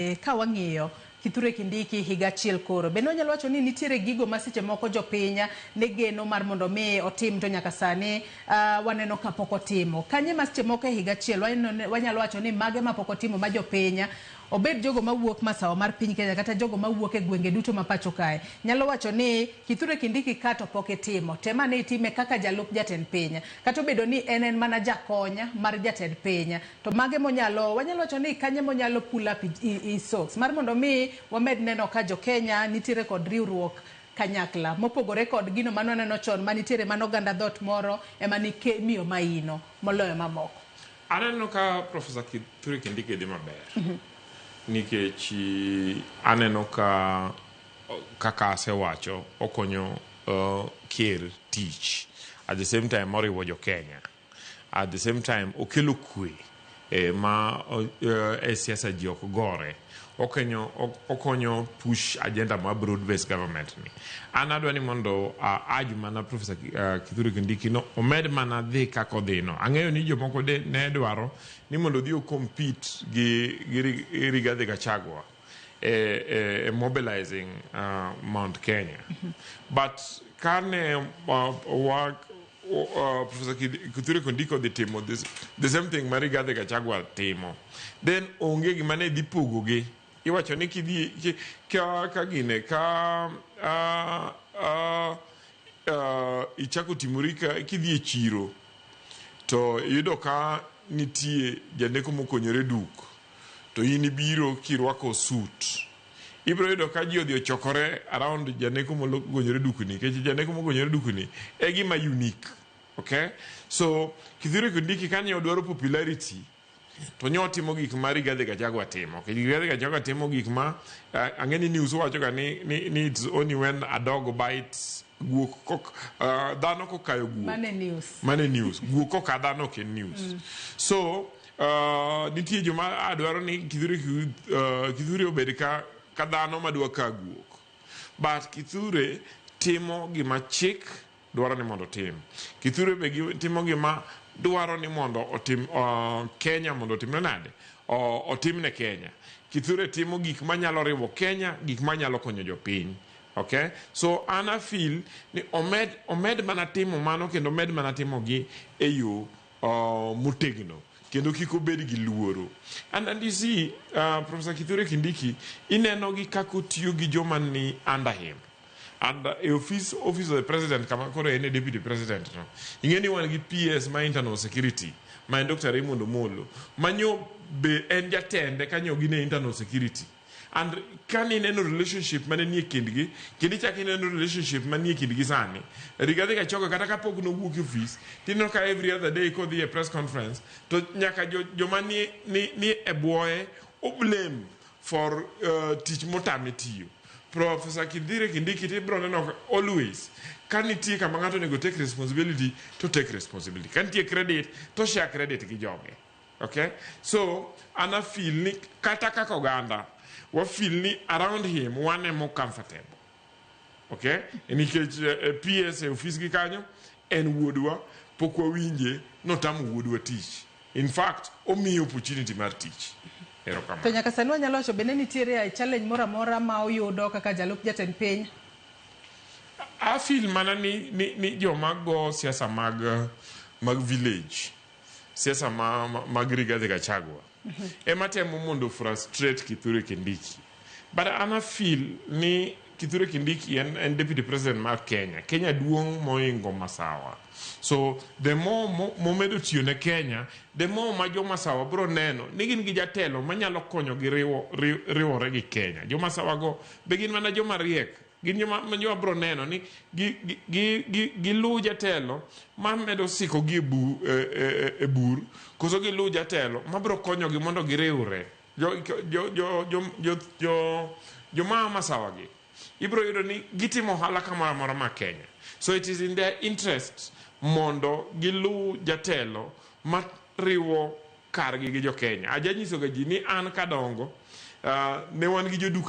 Ka wang'iyo Kithure Kindiki higa achiel koro, bende wanyalo wacho ni nitiere gigo ma seche moko jopiny ne geno mar mondo mi otim to nyaka sani waneno ka pok otimo. Kanye ma seche moko e higa achiel wanyalo wacho ni mage ma pok otimo ma jopiny obed jogo mawuok masawa mar piny Kenya kata jogo mawuok e gwenge duto ma pacho kae nyalo wacho ni Kithure Kindiki ka to pok itimo, tem ane itime kaka jalup jatend piny kata obedo ni en en mana jakony mar jatend piny to mage monyalo wanyalo wacho ni kanye monyalo pull up his socks mar mondo mi wamed neno ka jo Kenya nitiere kod riwruok kanyakla mopogore kod gino mane waneno chon manitiere mana oganda dhot moro ema nimiyo maino moloyo mamoko. Aneno ka Professor Kithure Kindiki dhi maber nikech aneno ka kaka asewacho okonyo ker tich, at the same time oriwo jo Kenya, at the same time okelo kwe ma e siasa ji ok gore, okonyo push agenda mar broad based government ni. An adwa ni mondo urge mana Professor Kithure Kindiki no omed mana dhi kaka odhi no. Ang'eyo ni jomoko ne dwaro ni mondo odhi o compete gi Rigathi Gachagua e mobilizing Mount Kenya, but kane wa Professor Kithure Kindiki odhi timo the same thing ma Rigathi Gachagua timo, then onge gima ne dhi pogogi. Iwacho ni kidhi ka gine ka ichako timori ka kidhi e chiro to iyudo ka nitie janeko mokonyore duk to in ibiro kirwako suit, ibiro yudo ka ji odhi ochokore around janeko mogonyore dukni nikech janeko mogonyore dukni e gima unique. Okay, so Kithure Kindiki kane odwaro popularity to nyo timo gik ma Rigathi Gachagua timo. Rigathi Gachagua timo gik ma ang'e ni news wacho ga ni it's only when a dog bites guok kok dhano kokayo guok. Mane news. Mane news. Guok koka dhano ok en news. So nitie joma adwaro ni Kithure obed ka dhano madwa ka guok. But Kithure timo gima chik dwaro ni mondo otim. Kithure be timo gima dwaro ni mondo otim Kenya mondo otimne nade? Otimne Kenya. Kithure timo gik manyalo riwo Kenya, gik manyalo konyo jopiny. Okay? So an a feel ni omed mana timo mano kendo omed mana timo gi e yo motegno kendo kik obed gi luoro. And you see, Professor Kithure Kindiki ineno gi kaka otiyo gi joma ni under him. And e office of the president kama koro en e deputy president no. Ing'e ni wan gi PS ma internal security ma en Dr. Raymond Omolo manyo be en jatende kanyo gin e internal security. And kani ineno relationship mane nie kindgi kendo ichako ineno relationship manie kindgi sani, Rigathi Gachagua kata kapok nowuok e office tineno ka every other day kodhi e press conference to nyaka joma ni e bwoye o blame for tich motame tiyo. Professor Kithure Kindiki tibiro neno always ka nitie kama ng'ato onego take responsibility to take responsibility, ka nitie credit to share credit gi joge. Okay, so an a feel ni kata kaka oganda wa feel ni around him wan emo comfortable. Okay, nikech PS e ofis gi kanyo en wuodwa, pok wawinje notamo wuodwa tich. In fact omiyo opportunity mar tich. Erokamano. To nyaka sani wanyalo wacho bende nitiere challenge moro amora ma oyudo kaka jalup jatend piny? A feel mana ni joma go siasa mag village, siasa mag Rigathi Gachagua ema temo mondo frustrate Kithure Kindiki. But an a feel ni Kithure Kindiki en deputy president mar Kenya. Kenya duong' moingo Masawa. So the more momedo tiyo ne Kenya, the more ma jo Masawa bro neno ni gin gi jatelo manyalo konyo gi riwore gi Kenya. Jo Masawa go be gin mana joma riek. Gin joma bro neno ni giluw jatelo ma medo siko gi e bur, koso giluw jatelo ma bro konyogi mondo giriwre. Joma Masawa gi ibro yudo ni gitimo ohala kamoro amora ma Kenya. So it is in their interest mondo giluw jatelo ma riwo kargi gi jo Kenya. Aja nyisoga ji ni an kadongo, ne wan gi joduka